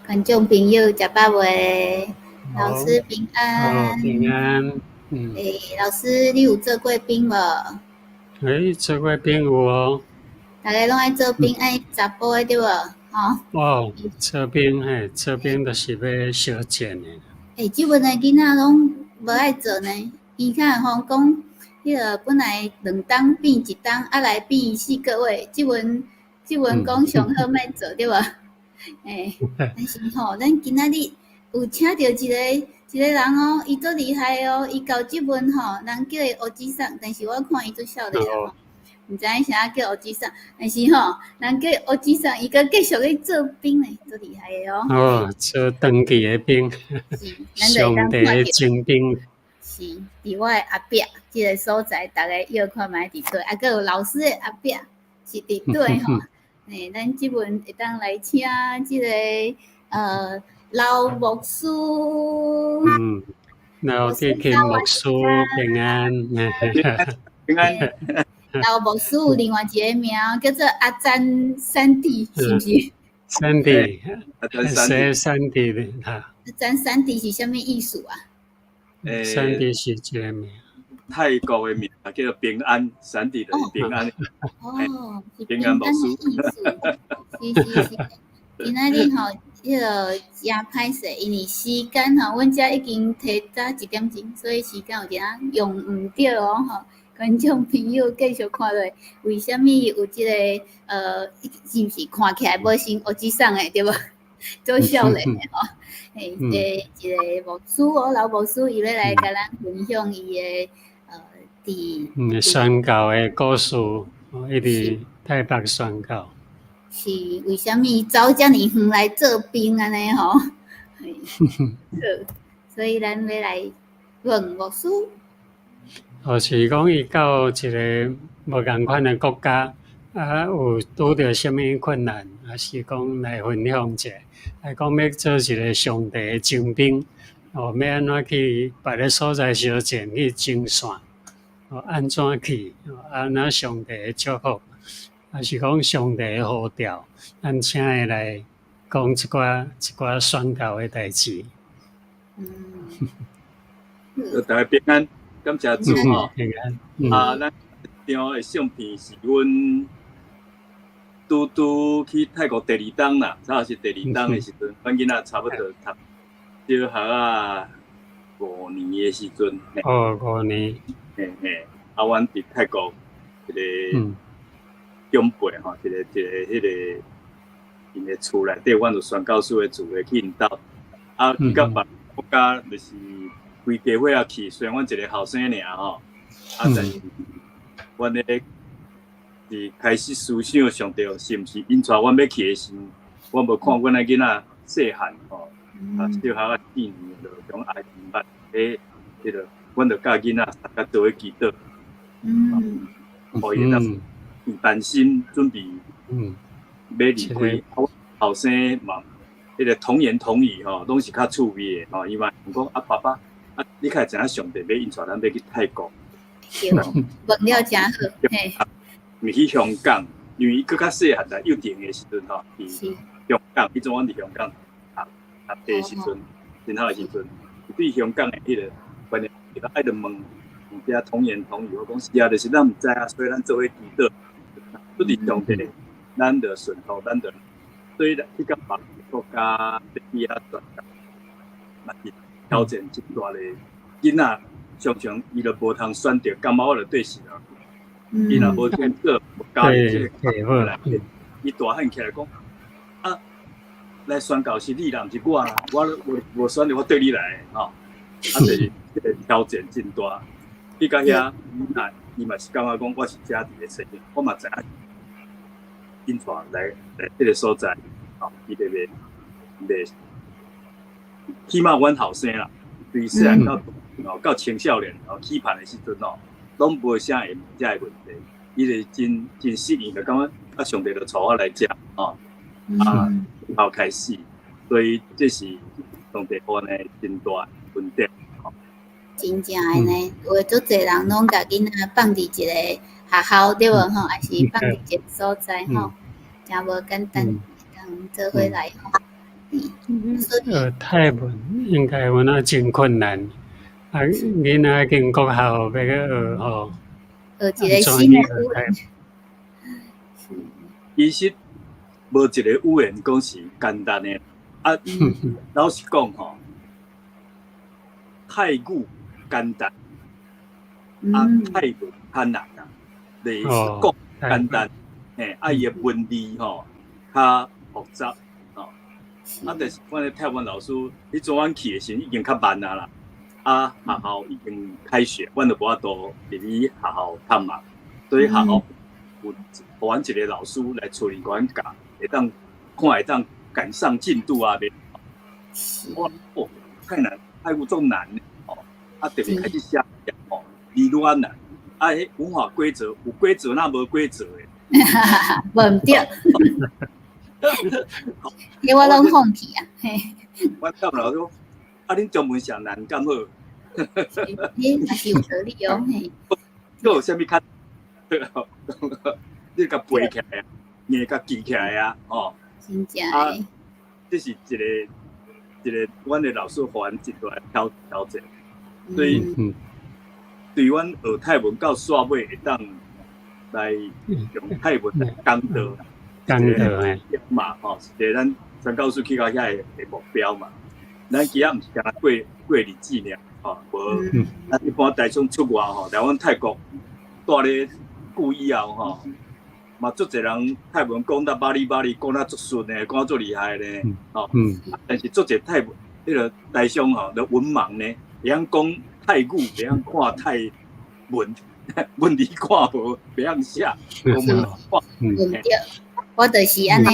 觀眾朋友，食飽未？老師平安。平安。嗯。欸，老師，你有做過兵無？欸，做過兵有哦。逐家攏愛做兵，愛查埔的對無？吼。哦，做兵嘿，做兵就是欲相戰的。欸，這陣的囡仔攏無愛做呢。伊較會講，彼个本來兩冬變一冬，啊來變四個月。這陣這陣講上好莫做對無？欸，但是吼，咱今仔日有請著一个一个人哦，伊足厲害哦，伊到這陣吼，人叫伊烏雞桑，但是我看伊足少年吼，毋知影啥叫烏雞桑，但是吼，人叫伊烏雞桑，伊閣繼續去做兵呢，足厲害的哦。哦，做長期的兵，上帝的精兵。是，佇我的後壁，這个所在，逐家約看覓佇佗，啊，閣有老師的後壁是佇佗吼。欸，咱這陣會當來請這个老牧師。嗯，老弟兄牧師平安。平安。老牧師有另外一個名叫做阿詹三弟，是毋是？三弟，誰三弟的？哈。阿詹三弟是啥物意思啊？欸，三弟是一个名。泰國的名叫做平安，三弟就是平安。哦，是平安牧師。是是是。今仔日吼，彼个誠歹勢，因為時間吼，阮遮已經提早一點鐘，所以時間有點仔用毋著哦吼。觀眾朋友繼續看落，為啥物有這个是毋是看起來無像烏雞桑的對無？做少年的吼，欸，一个牧師哦，老牧師伊欲來共咱分享伊的佇宣教的故事，伊佇台北宣教。是為啥物走遮爾遠來做兵按呢吼？好，所以咱欲來問牧師。哦，是講伊到一个無仝款的國家，啊，有拄著啥物困難，還是講來分享一下？來講欲做一个上帝的精兵，哦，欲按怎去別个所在相戰去前線？哦，按怎去？啊，若上帝的祝福，還是講上帝的呼召，咱請伊來講一寡一寡宣教的代誌。大家平安，感謝主吼。平安。啊，咱張的相片是阮拄拄去泰國第二冬啦，差不多是第二冬的時陣，阮囡仔差不多讀小學啊五年的時陣。哦，五年。嘿嘿，啊，阮佇泰國一个長輩吼，一个一个彼个𪜶的厝內底，阮有宣教師的厝的去𪜶兜，啊，去到別國家就是規家伙仔去，雖然阮一个後生爾吼，啊，但是阮咧是開始思想上帝是毋是𪜶帶阮欲去的時，阮無看阮的囡仔細漢吼，啊，小學仔四年就種愛明白，欸，彼个阮就教囡仔逐工做伙祈禱，予伊當擔心準備欲離開，後生嘛，彼个童言童語吼，攏是較趣味的吼。伊嘛講啊，爸爸，啊，你較會知影上帝欲𪜶帶咱欲去泰國？對，問了誠好，嘿。毋去香港，因為伊閣較細漢啦，幼稚園的時陣吼，佇香港，彼陣阮佇香港讀讀冊的時陣，真好的時陣，對香港的彼个觀念，伊愛著問，問遮童言童語，我講是啊，就是咱毋知影，所以咱做伙祈禱，拄佇上帝，咱著順服，咱著所以去到別國家欲去遐宣教，嘛是挑戰真大的。囡仔常常伊就無通選擇，感覺我就綴死了。伊若無選擇，無加入這个來，伊大漢起來講啊，來宣教是你啦，毋是我啦，我無無選擇，我綴你來吼。啊，就是這个挑戰真大。去到遐，啊，伊嘛是感覺講我是遮佇咧冊，我嘛知影𪜶帶來來這个所在，吼，伊就袂袂，起碼阮後生啦，對細漢到哦到青少年哦期盼的時陣哦，攏無啥會遮个問題，伊就真真適應，就感覺啊，上帝就帶我來遮吼，啊，頭開始，所以這是上帝予阮的真大恩典。真正的呢，有足濟人攏共囡仔放佇一個學校對無吼，還是放佇一個所在吼，誠無簡單，當做伙來吼。學泰文應該有影真困難，啊，囡仔經國校欲去學吼，學一個新的語言。其實無一個語言講是簡單的，啊，老實講吼，泰語簡單，啊，泰文較難啊，就是講簡單，嘿，啊，伊的文字吼較複雜，吼，啊，但是阮的泰文老師，彼陣阮去的時陣已經較慢啊啦，啊，學校已經開學，阮就無法度入去學校探嘛，所以學校有予阮一個老師來處理阮教，會當看會當趕上進度啊，袂？哇哦，太難，泰語足難的哦，啊，特別開始寫哦，字愈較難，啊，彼文法規則有規則，若無規則的？無毋對，彼我攏放棄啊！嘿，阮教老師講，啊，恁中文上難敢好？彼也是有道理哦，嘿。閣有啥物較？你共背起來啊，硬共記起來啊，吼。真正啊，這是一個一個，阮的老師予阮一大挑戰，所以對阮學泰文到煞尾會當來用泰文來講道，講道嘿嘛吼，是一個咱宣教師去到遐的目標嘛。咱其實毋是干焦過過日子爾，吼，無。咱一般台商出外吼，來阮泰國蹛咧久以後吼，嘛足濟人泰文講得巴哩巴哩，講得足順的，講得足厲害咧，吼。但是足濟泰文彼個台商吼，就文盲呢，會曉講泰語，袂曉看泰文，文字看無，袂曉寫，講文看。對，我就是按呢。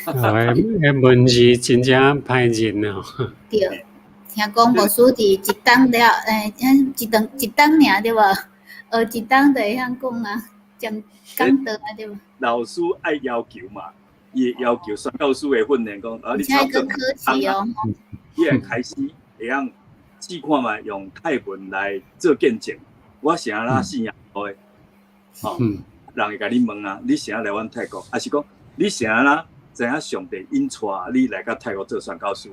哦，彼文字真正歹認哦。對，聽講牧師佇一冬了，欸，一頓一冬爾對無？學一冬就會曉講啊，講講道啊對無？老師愛要求嘛，伊會要求宣教師的訓練講，啊，你差不多考試哦。你會開始會曉試看覓用泰文來做見證。我是按怎信耶穌的？吼，人會共你問啊，你是按怎來阮泰國？抑是講你是按怎知影上帝引帶你來到泰國做宣教師？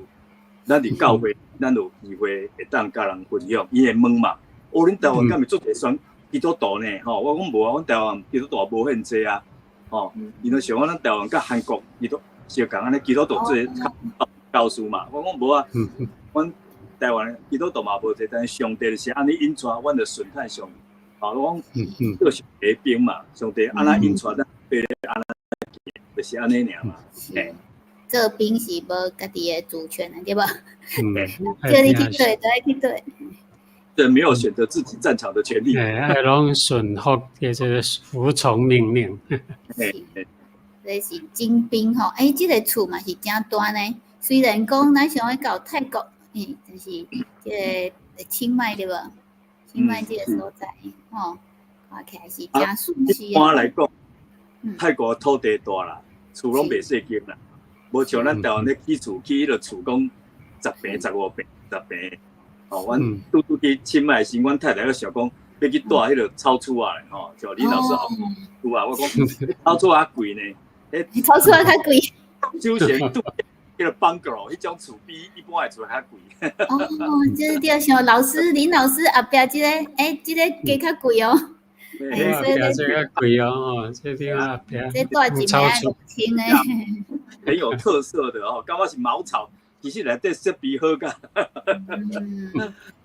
咱佇教會，咱有機會會當佮人分享，伊會問嘛？哦，恁台灣敢會足濟宣基督徒呢？吼，我講無啊，阮台灣基督徒無遐濟啊。吼，伊就想講咱台灣佮韓國基督相仝按呢基督徒做教師嘛？我講無啊，阮台灣基督徒嘛無濟，但是上帝就是按呢引帶，阮就順從上帝。吼，我講做上帝的兵嘛，上帝按怎引帶咱，按怎就是按呢爾嘛。嘿，做兵是無家己的主權的，對無？叫你去佗，就愛去佗。對，沒有選擇自己戰場的權利。哎，愛攏順服，叫做服從命令。是，這是精兵吼。欸，這個厝嘛是誠大呢。雖然講咱想欲到泰國，欸，就是這個清邁對無？清邁這個所在，吼，看起來是誠舒適。一般來講，泰國土地大啦，厝攏袂細間啦，無像咱台灣咧起厝起彼個厝講10坪、15坪、十坪。哦，阮拄拄去清邁時，阮太太閣想講欲去蹛彼個草厝仔咧，吼，就林老師後有啊，我講草厝仔貴呢，彼草厝仔較貴。首先住彼個 bungalow，彼種厝比一般的厝較貴。哦，這是對，像老師林老師後壁這個，欸，這個加較貴哦。欸，後壁這較貴哦，這頂後壁。這蹛一坪五千的。很有特色的哦，感覺是茅草。其實內底設備好甲。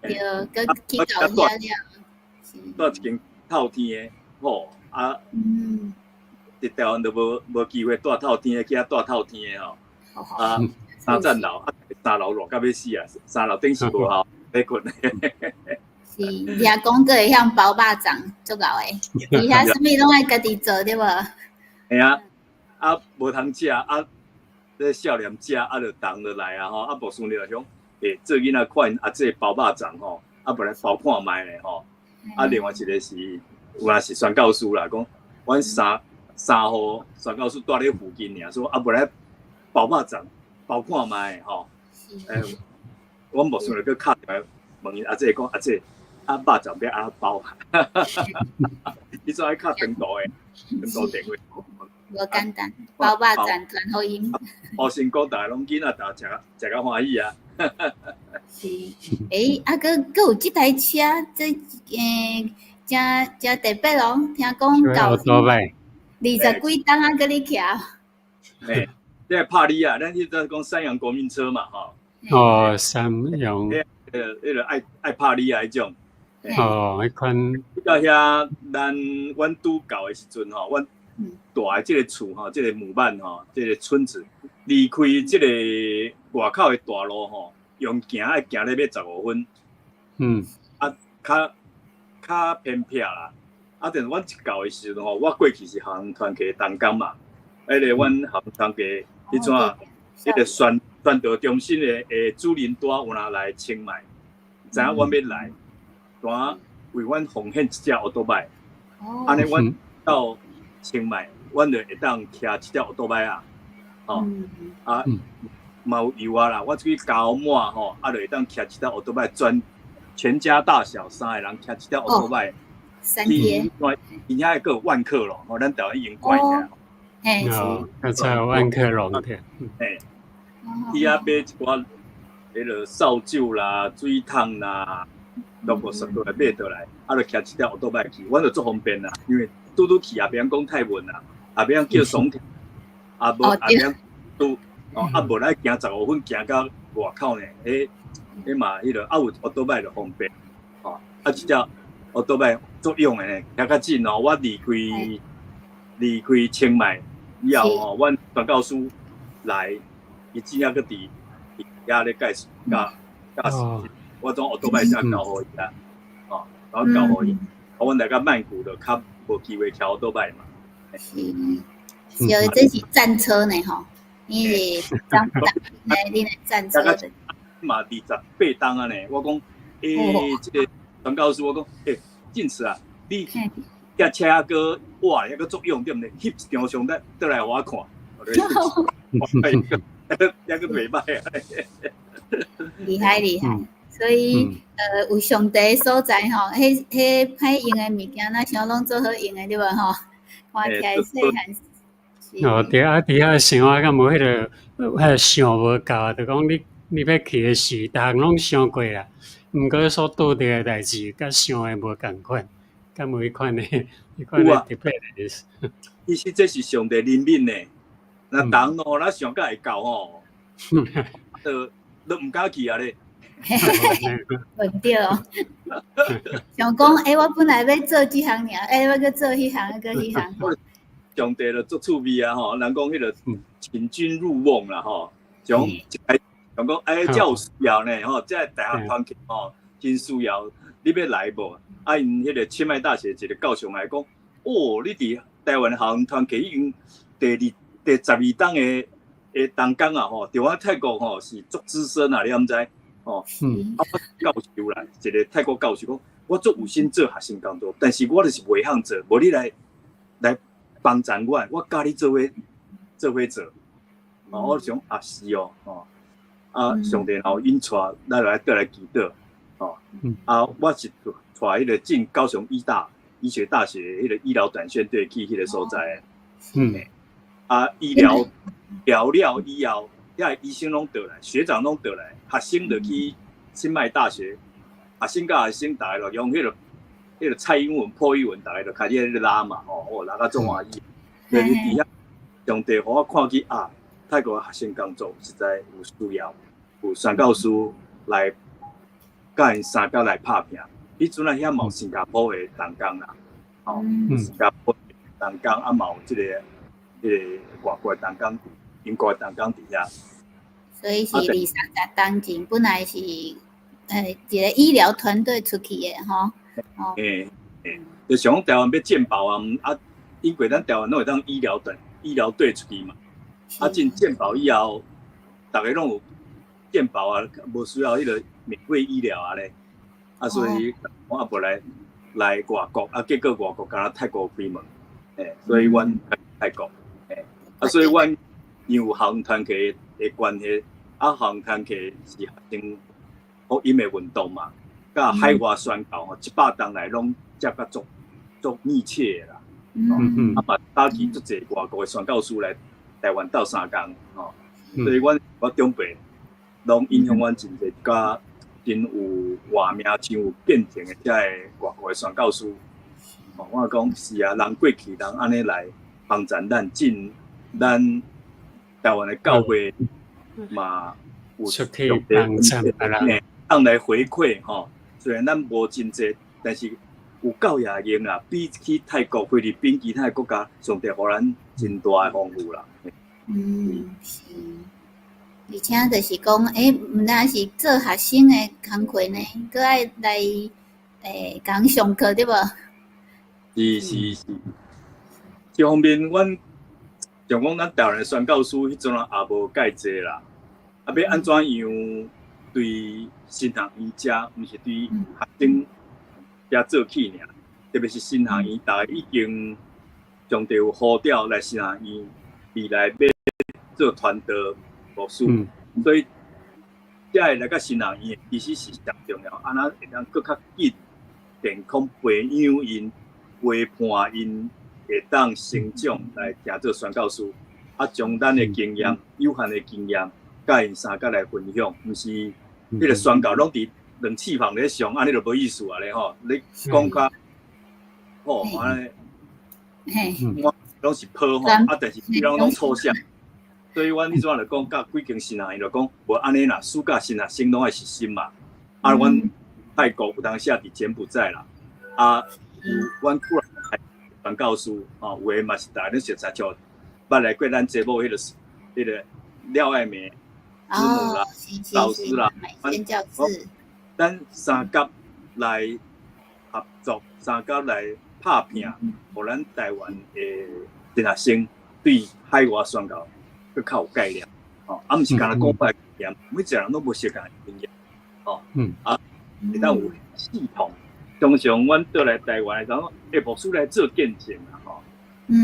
對，閣去到遐了。蹛一間透天的，吼啊，佇台灣都無機會蹛透天的，去遐蹛透天的吼。啊，三層樓，啊，三樓熱甲欲死啊！三樓頂是無效欲睏。是，掠講閣會曉包肉粽，足𠢕的。佇遐啥物攏愛家己做對無？嘿啊，啊無通食啊。這少年食啊，就同落來啊吼，啊牧師就想，欸，做囡仔看𪜶阿姊包肉粽吼，啊無來包看覓咧吼。啊，另外一個是有影是宣教師啦，講阮三號宣教師蹛咧附近爾，說啊無來包肉粽，包看覓吼。欸，阮牧師就閣敲電話問𪜶阿姊講，阿姊，啊肉粽欲按怎包？伊總愛敲長途的，長途電話。無簡單，包肉粽傳福音。包身軀，逐家攏囡仔，逐家食食較歡喜啊。是，欸，啊，閣閣有這台車，這誠誠特別哦，聽講舊二十幾冬啊，閣咧騎。欸，這個帕里啊，咱彼陣講三陽國民車嘛，吼。哦，三陽。彼個愛愛帕里啊，彼種。哦，彼款。到遐，咱阮拄到的時陣吼，阮住的這個厝吼，這個母辦吼，這個村子，離開這個外口的大路吼，用行愛行咧欲15分。啊，較較偏僻啦。啊，但是阮一到的時陣吼，我過去是學校團契同工嘛，彼個阮學校團契彼陣啊，彼個宣宣導中心的主任帶有若來清邁，知影阮欲來，帶為阮奉獻一隻歐多拜。按呢，阮到清邁，阮就會當騎這隻歐多拜啊，吼，啊，嘛有油啊啦，我出去加滿吼，啊，就會當騎這隻歐多拜，全全家大小三個人騎這隻歐多拜。三天。而且閣有萬客隆，吼，咱台灣已經關起來。嘿，哦，較早萬客隆的。嘿，去遐買一寡彼个掃帚啦、水桶啦，攏無十過來買倒來，啊，就騎這隻歐多拜去，阮就足方便啦，因為拄拄去也袂曉講泰文啦，也袂曉叫雙跳，也無也袂曉拄，哦，啊無來行15分，行到外口呢，彼彼嘛彼个啊有歐多拜就方便，吼，啊這隻歐多拜足勇的呢，騎較緊哦，我離開離開清邁以後吼，阮傳教師來，伊真正閣佇佇遐咧介紹教教示，我將歐多拜才交予伊啊，吼，然後交予伊，啊，阮來到曼谷就較無機會騎歐多拜嘛。是，是，這是戰車呢吼，你是當當的你的戰車的。嘛28冬啊呢，我講，欸，這個傳教師我講，欸，進慈啊，你這車閣哇，抑閣足勇對毋對？翕一張相再倒來予我看，抑閣袂歹啊。厲害厲害，所以有上帝所在吼，彼彼歹用的物件，若想攏做好用的對無吼？看起來細漢。哦，對啊，佇遐生活敢無彼個，彼個想無夠，就講你你欲去的時，逐項攏想過啦。毋過所拄著的代誌，佮想的無仝款，敢有彼款的，彼款的特別的。其實這是上帝憐憫呢。若人哦，咱想甲會到吼，就都毋敢去啊咧。問對哦。想講，欸，我本來欲做這項爾，欸，我閣做彼項，閣彼項。上帝就足趣味啊吼，人講彼個請君入甕啦吼，像一開想講，欸，這有需要呢吼，這大學團契吼真需要，你欲來無？啊，𪜶彼個清邁大學一個教授來講，哦，你佇台灣學校團契已經第二、第12冬的的同工啊吼，佇我泰國吼是足資深啊，你敢知？吼，啊，教授啦，一個泰國教授講，我足有心做學生工作，但是我就是袂曉做，無你來來幫贊我，我教你做伙做伙做。哦，我想啊是哦，吼，啊，上帝若有引帶，咱來倒來祈禱，吼，啊，我是帶彼個進高雄醫大醫學大學彼個醫療短宣隊去彼個所在，啊，醫療療了以後，遐醫生攏倒來，學長攏倒來，學生就去清邁大學，學生佮學生逐家就用彼個彼個蔡英文破譯文，逐家就開始咧拉嘛，吼，哦，拉甲足歡喜。就是佇遐，上帝予我看見啊，泰國學生工作實在有需要，有宣教師來佮𪜶相佮來拍拚。彼陣啊，遐嘛有新加坡的同工啦，吼，新加坡同工啊嘛有這個彼個外國的同工，英國的同工佇遐。所以是20冬前，本來是一個醫療團隊出去的吼。欸欸，就想講台灣欲健保啊，啊，因為咱台灣攏會當醫療隊醫療隊出去嘛。啊，進健保以後，逐家攏有健保啊，無需要彼個免費醫療啊咧。啊，所以我也無來來外國，啊，結果外國敢若泰國開門，欸，所以阮泰國，欸，啊，所以阮因有學校團契的關係，啊，學校團契是學生福音的運動嘛，佮海外宣教吼，這百冬來攏接甲足足密切的啦。啊嘛，早期足濟外國的宣教師來台灣鬥相共吼，所以阮我長輩攏影響阮真濟，佮真有活名、真有見證的遮个外國的宣教師。吼，我講是啊，人過去人按呢來幫贊咱進咱台灣的教會嘛有出去幫贊別人，當來回饋吼。雖然咱無真濟，但是有夠也用啦。比起泰國、菲律賓其他的國家，上帝予咱真大的豐富啦。嗯，是。而且就是講，毋但是做學生的工課呢，閣愛來共人上課對無？是是是。這方面，阮像講咱台灣的宣教師，彼陣也無蓋濟啦。啊，欲按怎樣對神學院遮，毋是對學生遮做起爾，特別是神學院，逐家已經上帝有呼召來神學院，未來欲做傳道牧師，所以遮個來到神學院，其實是上重要，按怎會當閣較緊健康培養𪜶，陪伴𪜶會當成長來成做宣教師，啊，將咱的經驗，有限的經驗，佮𪜶相佮來分享，毋是彼個宣教攏佇冷氣房咧上，按呢就無意思啊咧吼。你講較好按呢，我攏是抱吼，啊，但是彼人攏抽象，所以阮彼陣就講，佮幾間神學院就講，無按呢啦，暑假神學生攏愛實習嘛。啊，阮泰國有當時佇柬埔寨啦，啊，有阮過來傳教師，吼，有的嘛是逐家攏熟悉，像捌來過咱節目彼個廖愛梅師母啦，老師啦，宣教士，咱三甲來合作，三甲來拍拚，予咱台灣的神學生對海外宣教閣較有概念，吼，啊，毋是干焦講白經驗，每一個人攏無相仝經驗，吼，啊，會當有系統。常常阮倒來台灣的時陣，牧師來做見證啊，吼，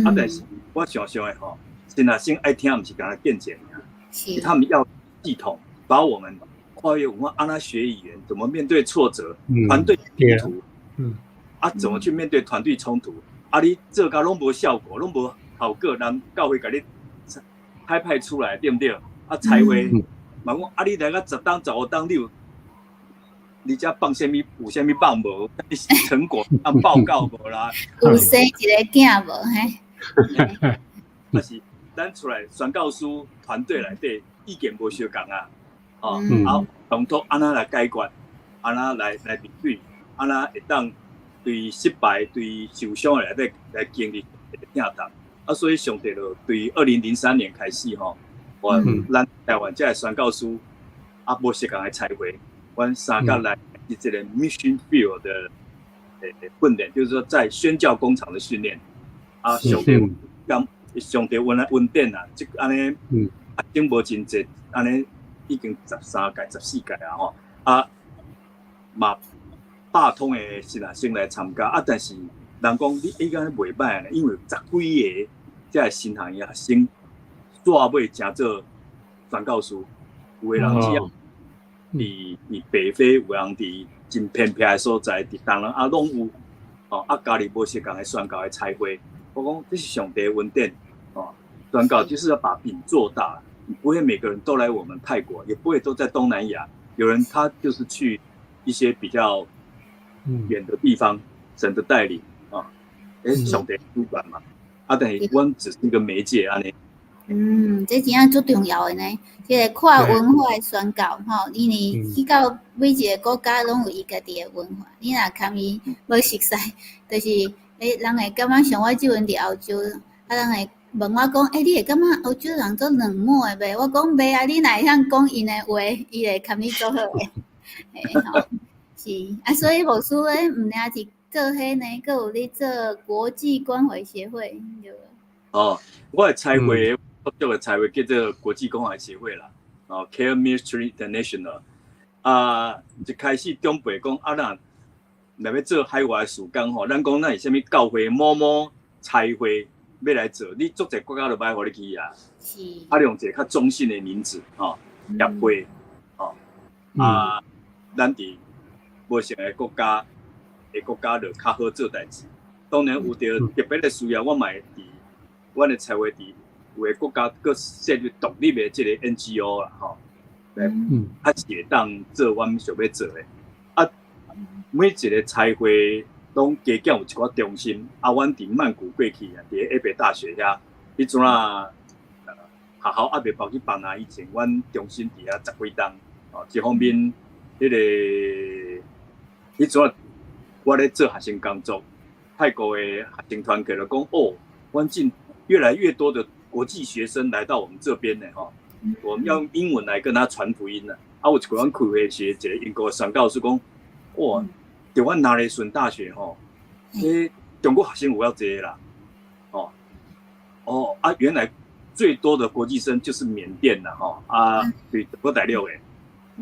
啊，但是我想想的吼，神學生愛聽毋是干焦見證爾，是他們要系統，把我們跨越文化，按怎學語言，怎麼面對挫折，團隊衝突，啊，怎麼去面對團隊衝突？啊，你做甲攏無效果，攏無效果，人教會共你差派出來，對毋對？啊，差會嘛講，啊，你來到10冬、15冬，你有你遮放啥物？有啥物放無？成果啊報告無啦？有生一個囝無？嘿？啊是，咱出來宣教師團隊內底意見無相仝啊，哦，啊，衝突按怎來解決？按怎來面對？按怎會當對失敗、對受傷的內底來經歷疼痛？啊，所以上帝就對2003年開始吼，我咱台灣遮的宣教師啊，無相仝的差會。阮三甲來是這個 mission field 的訓練，就是說在宣教工廠的訓練。啊，上帝講上帝恩典啊，這按呢，啊，頂無真濟，按呢已經13屆、14屆啊吼，啊，嘛百通的神學生來參加，啊，但是人講你應該袂䆀呢，因為十幾个遮的神學院學生煞尾成做傳教師，有的人只要佇北非，有人佇真偏僻的所在，佇東南亞攏有，哦，啊，家己無相仝的宣教的差會，我講這是上帝的恩典，哦，宣教就是要把餅做大，不會每個人都來我們泰國，也不會都在東南亞，有人他就是去一些比較遠的地方，神的帶領啊，上帝主管嘛，啊，等於阮只是一個媒介按呢。嗯，這真正足重要的呢，這個跨文化的宣教吼，因為去到每一個國家攏有伊家己的文化，你若共伊無熟似，就是人會感覺像我這陣佇歐洲，啊人會問我講，你會感覺歐洲人足冷漠的袂？我講袂啊，你若會曉講𪜶的話，伊會共你做好的。嘿吼，是啊，所以牧師咧，毋爾是做彼呢，閣有咧做國際關懷協會，對無？哦，我的差會，我做的差會叫做國際關懷協會啦，哦，Care Ministry International。啊，一開始長輩講啊，咱若欲做海外事工吼，咱講咱是啥物教會某某差會欲來做，你足濟國家都無愛予你去啊。啊，用一個較中性的名字，吼，協會，吼，啊，咱佇無相仝國家就較好做代誌。當然有著特別的需要，我嘛會佇阮的差會佇有的國家閣設立獨立的這個 NGO 啦，吼，較是會當做阮想欲做的。啊，每一個差會攏加減有一寡中心。啊，阮佇曼谷過去啊，佇 ABEC 大學遐，彼陣啊，學校猶未搬去邦拿以前，阮中心佇遐十幾冬。哦，一方面，彼個彼陣啊，我咧做學生工作，泰國的學生團體就講，哦，阮進越來越多的國際學生來到我們這邊呢，吼，我們要用英文來跟他傳福音啦。啊，有一個阮開會時，一個英國的宣教師講，哇，佇阮拿雷順大學吼，彼中國學生有夠濟啦，哦，哦啊，原來最多的國際生就是緬甸啦，吼，啊，對，中國大陸的，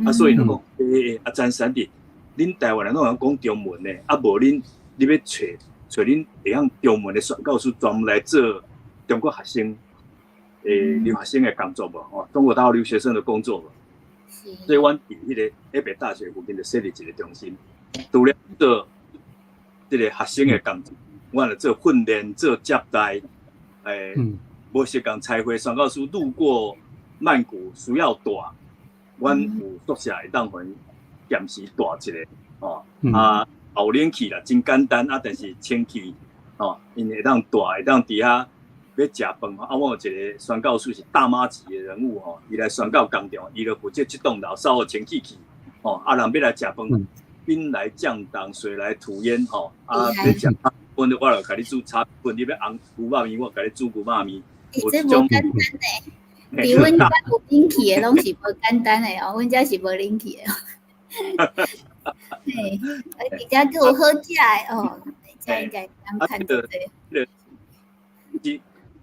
啊，所以就講，欸，啊，詹三弟，恁台灣人攏會曉講中文的，啊，無恁你欲揣揣恁會曉中文的宣教師專門來做中國學生，留學生的工作無？吼，中國大陸留學生的工作無？所以，阮佇彼個 ABEC 大學附近就設立一個中心，除了做這個學生的工作，阮來做訓練、做接待，無適共差會宣教師路過曼谷需要蹛，阮有宿舍會當予𪜶暫時蹛一下，吼，啊，有冷氣啦，真簡單啊，但是清氣，吼，𪜶會當蹛，會當佇遐欲食飯，啊，我有一個宣教師是大媽級的人物吼，伊來宣教工場，伊就負責這棟樓掃予清氣氣，吼，啊，人欲來食飯，兵來將擋，水來土掩，吼，啊，欲食，阮我就共你煮炒飯，你欲紅牛肉麵，我共你煮牛肉麵。欸，這無簡單呢，佇阮遮有冷氣的攏是無簡單的哦，阮遮是無冷氣的。嘿，而且閣有好食的哦，這應該通趁足濟。是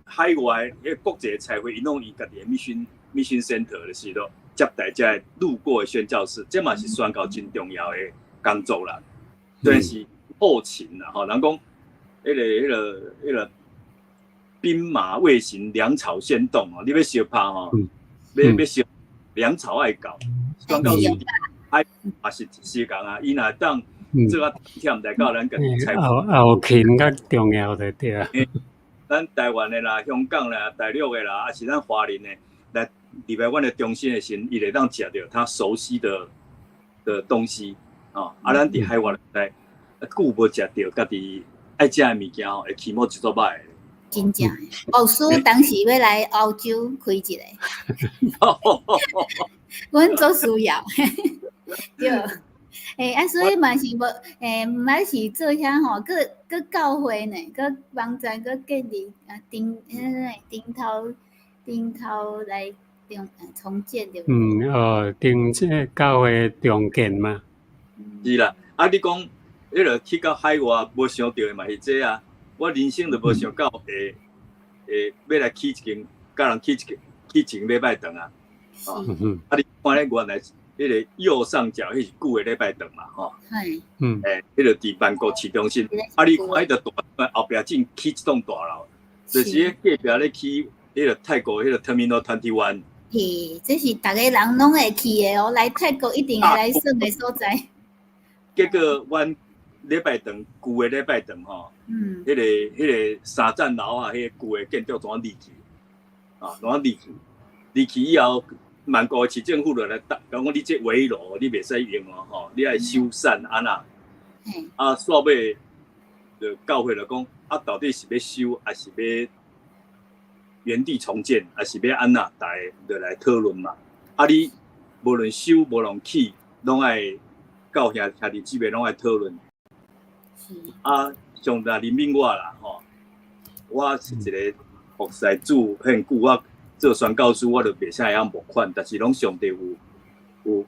海外彼國際差會，𪜶攏有家己的 mission center 就是咯，接待這个路過的宣教士，這嘛是宣教真重要的工作啦。但是後勤啦，吼，人講彼個兵馬未行，糧草先動哦。你欲相拍吼，欲相糧草愛夠，宣教士愛也是相仝啊。伊若當做較忝來到咱家己差後後勤較重要的對啊。咱台灣的啦、香港啦、大陸的啦，抑是咱華人的來入來阮的中心的時陣，伊會當食著他熟悉的東西，哦。啊，咱佇海外來，久無食著家己愛食的物件吼，會起毛一做歹。真正，牧師當時欲來歐洲開一个，阮足需要，對。欸，啊，所以嘛是無，欸，毋但是做遐吼，閣閣教會呢，閣網站閣建立啊，頂彼個頂頭頂頭來重建對無？嗯，哦，頂這個教會重建嘛。是啦，啊，你講彼個去到海外無想著的嘛是這啊，我人生都無想到會會欲來起一間，共人起一間起一間禮拜堂啊。哦，啊，你看咧原來彼個右上角彼是舊的禮拜堂嘛，吼。係。欸，彼個佇曼谷市中心，啊，你看彼個大後壁正起這棟大樓，就是彼隔壁咧起彼個泰國彼個 Terminal 21。嘿，這是逐个人攏會去的哦，來泰國一定會來耍的所在。結果，阮禮拜堂舊的禮拜堂吼，彼個三層樓啊，彼個舊的建築怎啊離去？啊，怎啊離去？離去以後，曼谷市政府就來講，講你這危樓你袂使用哦，吼，你愛修繕按怎？啊，煞尾就教會就講，啊，到底是欲修，抑是欲原地重建，抑是欲按怎？逐家就來討論嘛。啊，你無論修無論起，攏愛教兄兄弟姊妹攏愛討論。啊，上帝憐憫我啦，吼！我是一個服侍主很久，我做宣教師，我就袂啥會曉募款，但是攏上帝有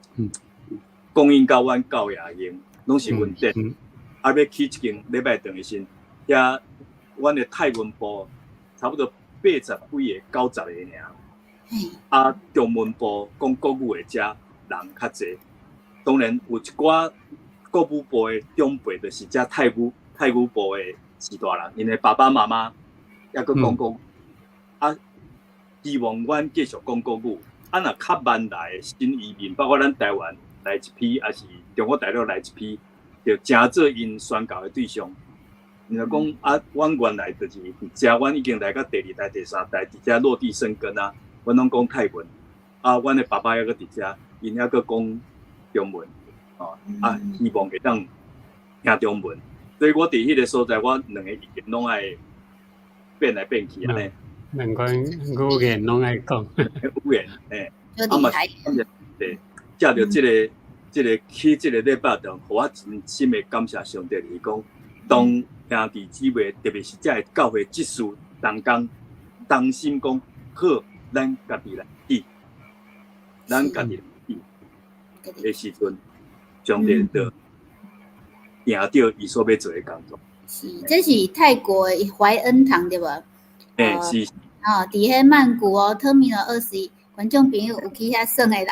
供應到阮夠也用，攏是穩定。啊，欲起一間禮拜堂的時陣，遐阮的泰文部差不多八十幾個、90個爾。啊，中文部講國語的遮人較濟，當然有一寡國語部的長輩，就是遮泰語部的序大人，𪜶的爸爸媽媽猶閣講國語，啊，希望阮繼續講國語。啊，若較慢來的新移民，包括咱台灣來一批，抑是中國大陸來一批，就成做𪜶宣教的對象。你若講啊，阮原來就是佇遮，阮已經來到第二代、第三代，佇遮落地生根啊。阮攏講泰文，啊，阮的爸爸猶閣佇遮，𪜶猶閣講中文，哦，啊，希望會當聽中文。所以我佇彼个所在，我兩个語言攏愛變來變去按呢。兩款語言攏愛講。語言，嘿，啊嘛，對，藉著這個去這个禮拜堂，予我真心的感謝上帝，就是講當兄弟姊妹，特別是遮个教會執事同工同心講好，咱家己來起，咱家己來起的時陣，上帝就贏著伊所欲做的工作。是，這是泰國的懷恩堂對無？欸，是。哦，佇彼曼谷哦，Terminal 21，觀眾朋友有去遐耍的人，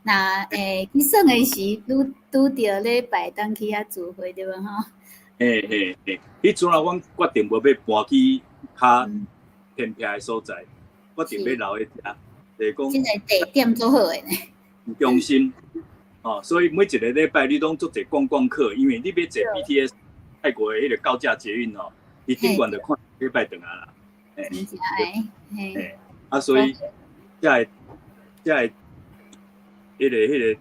若欸去耍的時，拄拄著禮拜當去遐聚會對無吼？嘿嘿嘿，彼陣啊，阮決定無欲搬去較偏僻的所在，決定欲留佇遮，就是講。這个地點足好的呢。中心，哦，所以每一个禮拜你攏足濟觀光客，因為你欲坐 BTS 泰國的彼个高架捷運哦，伊頂懸就看禮拜轉來啦。真正的，嘿。啊，所以遮个遮个彼个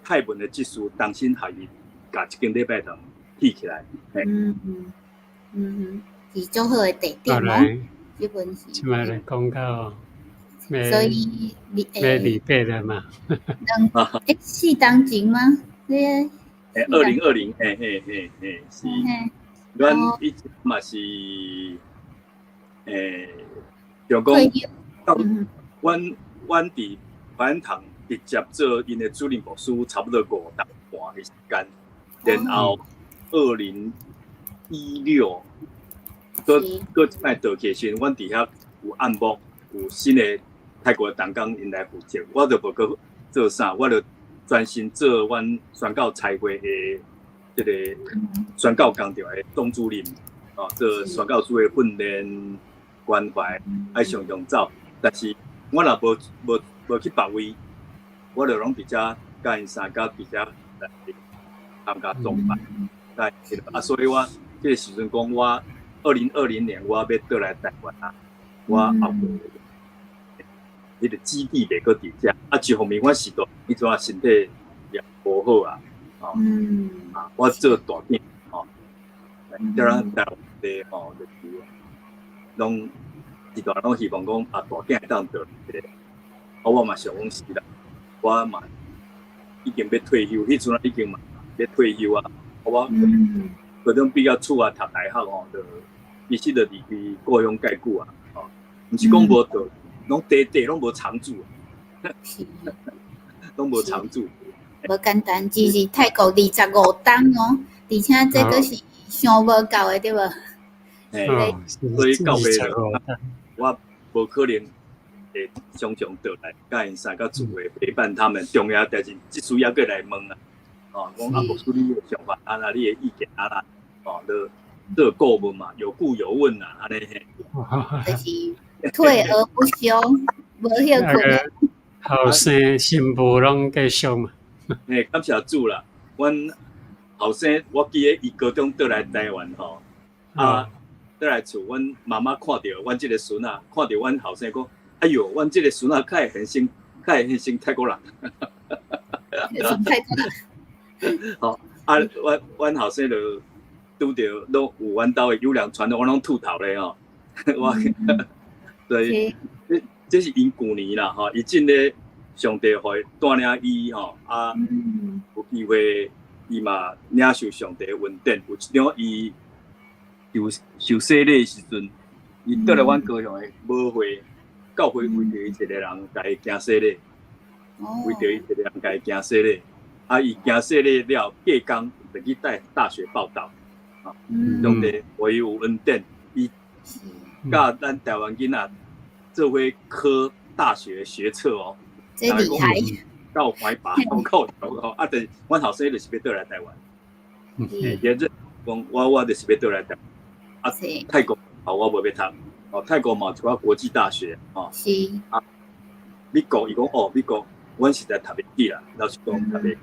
泰文的執事重新予伊共這間禮拜堂起起來。嗯嗯，是足好的地點哦，這本是。這擺來講到，所以欲離別了嘛。兩欸，4冬前嗎？欸， 2020，嘿嘿嘿嘿，是。阮以前嘛是，欸，就講，阮佇懷恩堂直接做𪜶的主任牧師，差不多5冬半的時間，然後2016，閣閣這擺倒去的時陣，阮佇遐有按牧，有新的泰國的同工𪜶來負責，我就無閣做啥，我就專心做阮宣教差會的這个宣教工作的總主任，哦，做宣教師的訓練關懷，愛常常走。但是我若無去別位，我就攏佇遮佮𪜶相佮佇遮來參加崇拜。啊，所以我這个時陣講，我2020年我欲轉來台灣啊，我後彼个基地袂閣佇遮，啊，一方面我是都彼陣身體也無好啊，哦，啊，我做大囝，吼，叫咱台灣的吼，就是攏一大攏希望講啊，大囝會當轉來，啊，我嘛想講是啦，我嘛已經欲退休，彼陣已經嘛欲退休啊，我高中畢業出來讀大學吼，就其實就離開故鄉蓋久啊，吼，毋是講無倒，攏短短攏無常住，攏無常住。無簡單，只是泰國25冬哦，而且這閣是傷無夠的對無？嘿，所以到尾我無可能會常常轉來，佮𪜶相佮聚會陪伴他們。重要代誌，這次猶閣來問啊，哦，講啊，牧師你的想法啊，那你的意見啊啦，哦，都做顧問嘛，有顧有問啊，按呢嘿。就是退而不休，無歇睏。後生新婦攏繼續嘛。嘿，感謝主啦！阮後生，我記得伊高中轉來台灣吼，啊，轉來厝，阮媽媽看著阮這个孫仔，看著阮後生講：哎喲，阮這个孫仔較會現成，較會現成泰國人。泰國人。吼，啊，阮後生就拄著攏有阮兜的優良傳統，我攏禿頭咧吼。我，所以這是𪜶舊年啦吼，伊真咧上帝予伊帶領伊吼，啊，有機會伊嘛領受上帝的恩典。有一場伊受洗禮的時陣，伊倒來阮高雄的母會教會為著伊一個人共伊行洗禮，為著伊一個人共伊行洗禮。啊，伊行洗禮了，隔工就去大學報到。啊，上帝予伊有恩典，伊佮咱台灣囡仔做伙考大學學測哦。這厲害！夠懷把，夠夠啊！但阮後生就是欲轉來台灣，也這講我就是欲轉來台灣。啊，泰國哦，我無欲讀。哦，泰國嘛有一寡國際大學哦。是。啊，美國伊講哦，美國阮實在讀袂起啦，老實講讀袂起。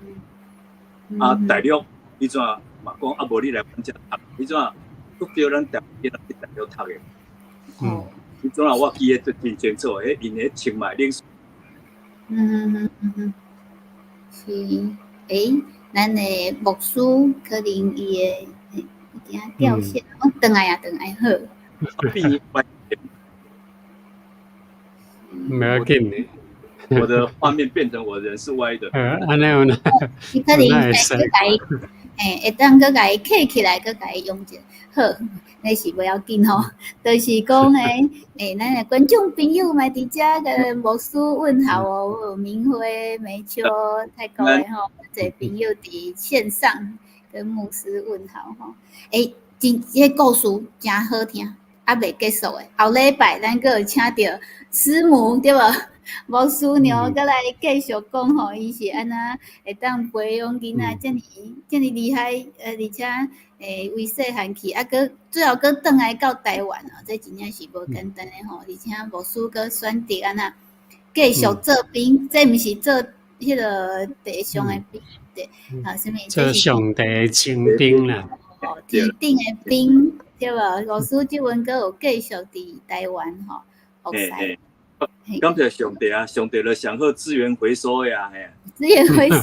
啊，大陸彼陣嘛講啊，無你來阮遮讀，彼陣足少咱台灣囡仔佇大陸讀的。彼陣啊，我記得真清楚，彼𪜶咧清邁恁。是，欸，咱的牧師可能伊會有點仔掉線，我轉來啊，轉來好。變無要緊的。我的畫面變成我人是歪的。按呢有呢。伊可能會閣共伊，欸，會當閣共伊啟起來，閣共伊用者。好，那是無要緊吼，就是講咧，欸，咱的觀眾朋友嘛佇遮共牧師問候哦，明輝、梅秋、泰國的吼，濟朋友佇線上跟牧師問候吼。欸，真這個故事誠好聽，猶未結束的。後禮拜咱閣有請著師母對無？牧師娘閣來繼續講吼，伊是按怎會當培養囡仔遮爾遮爾厲害，而且會為細漢去，啊，閣最後閣轉來到台灣哦，這真正是無簡單的吼。而且牧師閣選擇按怎繼續做兵，這毋是做彼個地上的兵，對，啊，啥物？做上帝的精兵啦。哦，天頂的兵，對無？牧師這陣閣有繼續佇台灣吼，服侍。感謝上帝啊！上帝就上好資源回收呀，嘿。資源回收。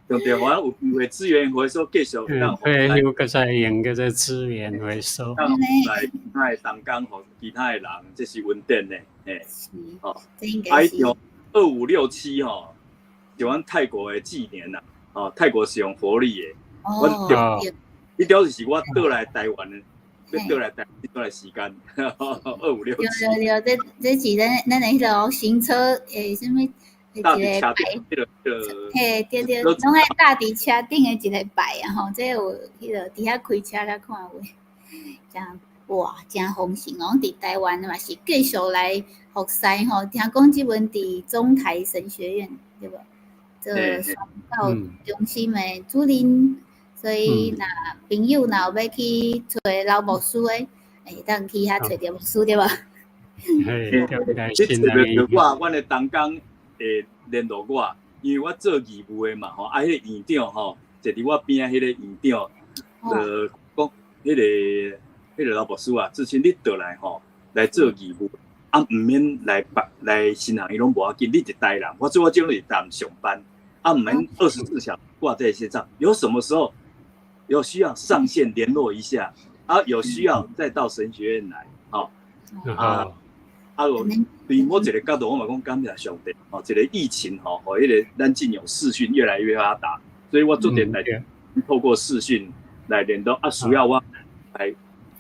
上帝予咱有機會資源回收繼續退休閣再用閣做資源回收。來其他的同工予其他的人，這是恩典呢，嘿。是。哦。啊，2567吼，是阮泰國的紀年啦。哦，泰國是用佛曆的。哦。彼表示是我倒來台灣的。欲倒來台這段時間，2567。對對對，這是咱的彼個行車欸，啥物一個牌，嘿，對對，攏愛搭佇車頂的一個牌啊吼，這有彼個佇遐開車才看有，誠哇，誠豐盛哦！佇台灣嘛是繼續來服侍吼，聽講這陣佇中台神學院對無？做宣教中心的主任。所以，若朋友若有欲去揣老牧師的，會當去遐揣著牧師對無？嘿，你揣著我，阮的同工會聯絡我，因為我做義務的嘛吼，啊，彼個院長吼，坐佇我邊仔彼個院長，就講彼個老牧師啊，之前你倒來吼來做義務，啊，毋免來別來神學院攏無要緊，你佇台南，我做我這陣佇台南上班，啊，毋免24小時掛在線上，有什麼時候有需要上線聯絡一下，啊，有需要再到神學院來，吼，啊，啊，對某一個角度，我嘛講感謝上帝，吼，一個疫情吼，予彼個咱進入視訊越來越發達，所以我做電台透過視訊來聯絡，啊，需要我來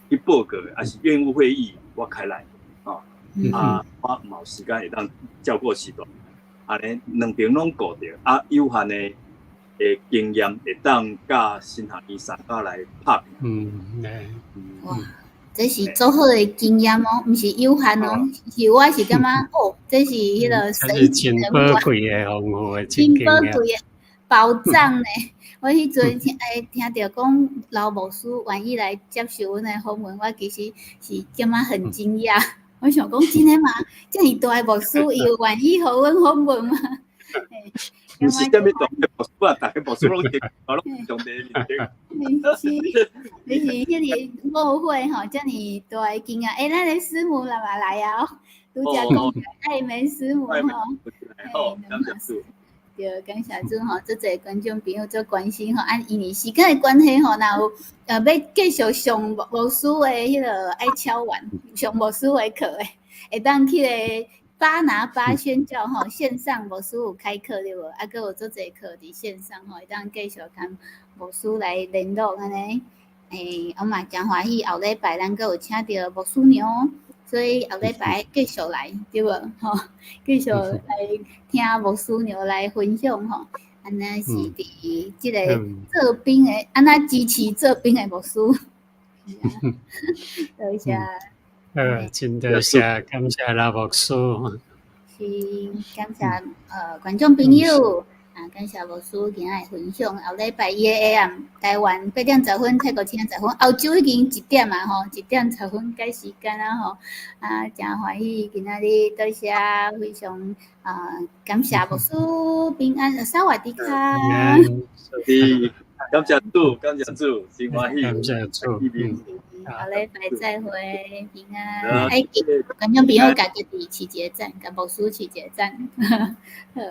去報告，還是院務會議，我開來，吼，啊，我嘛有時間會當照顧時段，按呢兩邊攏顧著，啊，有限的經驗會當佮神學院三家來拍拼。哇，這是足好的經驗哦，毋是有限哦，是我是感覺哦，這是彼個神奇的寶貴的豐富的真寶貴的寶藏呢。我彼陣聽欸聽著講老牧師願意來接受阮的訪問，我其實是感覺很驚訝。我想講真的嗎？遮爾大的牧師伊有願意予阮訪問嗎？毋是啥物大的牧師啊，逐个牧師攏攏上帝面頂。是，你是彼個牧會吼，遮爾大的驚訝。欸，咱的師母來嘛來啊？拄才講愛梅師母吼。好，感謝主。對，感謝主吼，足濟觀眾朋友足關心吼，啊，因為時間的關係吼，若有欲繼續上牧師的彼個愛敲碗上牧師的課的，會當去個巴拿巴宣教吼，線上牧師有開課對無？啊，閣有足濟課佇線上吼，會當繼續共牧師來聯絡按呢。欸，我嘛誠歡喜，後禮拜咱閣有請著牧師娘，所以後禮拜繼續來對無？吼，繼續來聽牧師娘來分享吼。按呢是佇這個做兵的，按怎支持做兵的牧師。多謝。真多謝，感謝老牧師。是，感謝觀眾朋友，啊，感謝牧師今仔的分享。後禮拜一的 AM 台灣8點10分，泰國7點10分，歐洲已經1點啊吼，1點10分該時間啊吼。啊，誠歡喜今仔日多謝，非常啊，感謝牧師平安，薩瓦迪卡。是，感謝主，感謝主，真歡喜。感謝主。後禮拜再會，平安。愛記觀眾朋友共家己飼一个讚，共牧師飼一个讚。好。